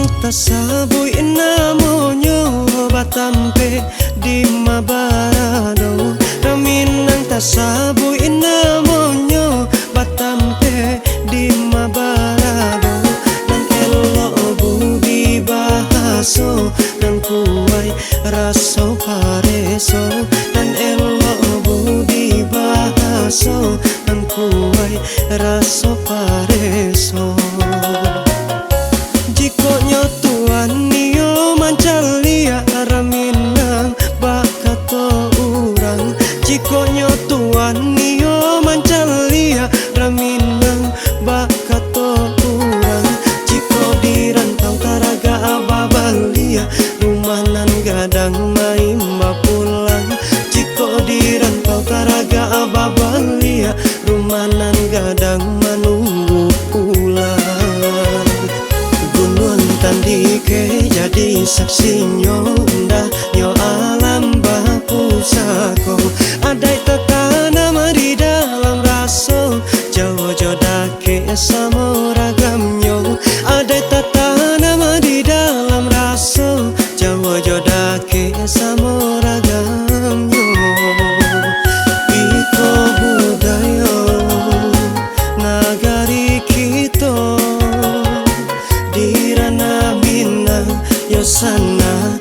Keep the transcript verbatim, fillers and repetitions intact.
Tasabuik namonyo batampek di ma barado. Raminang tasabuik namonyo batampek di ma barado. Nan elok budi bahaso, nan kuaik raso pareso. Nan elok budi bahaso, nan kuaik raso pareso. Jikoknyo Tuan iyo mancaliak, Raminang bakato urang. Jikoknyo Tuan iyo mancaliak, Raminang bakato urang. Jikok di rantau taragak babaliak, rumah nan gadang main bapulang. Jikok di rantau taragak babaliak, rumah nan gadang manunggu pulang. Gunuang Tandike jadi saksinyo, indahnyo alam bapusako. Adaik tatanam di dalam raso, jauah jo dakek samo ragamnyo. Adaik tatanam di dalam raso, jauah jo dakek samo ragamnyo. Iko budayo nagari kito, di ranah Minang yo sanang,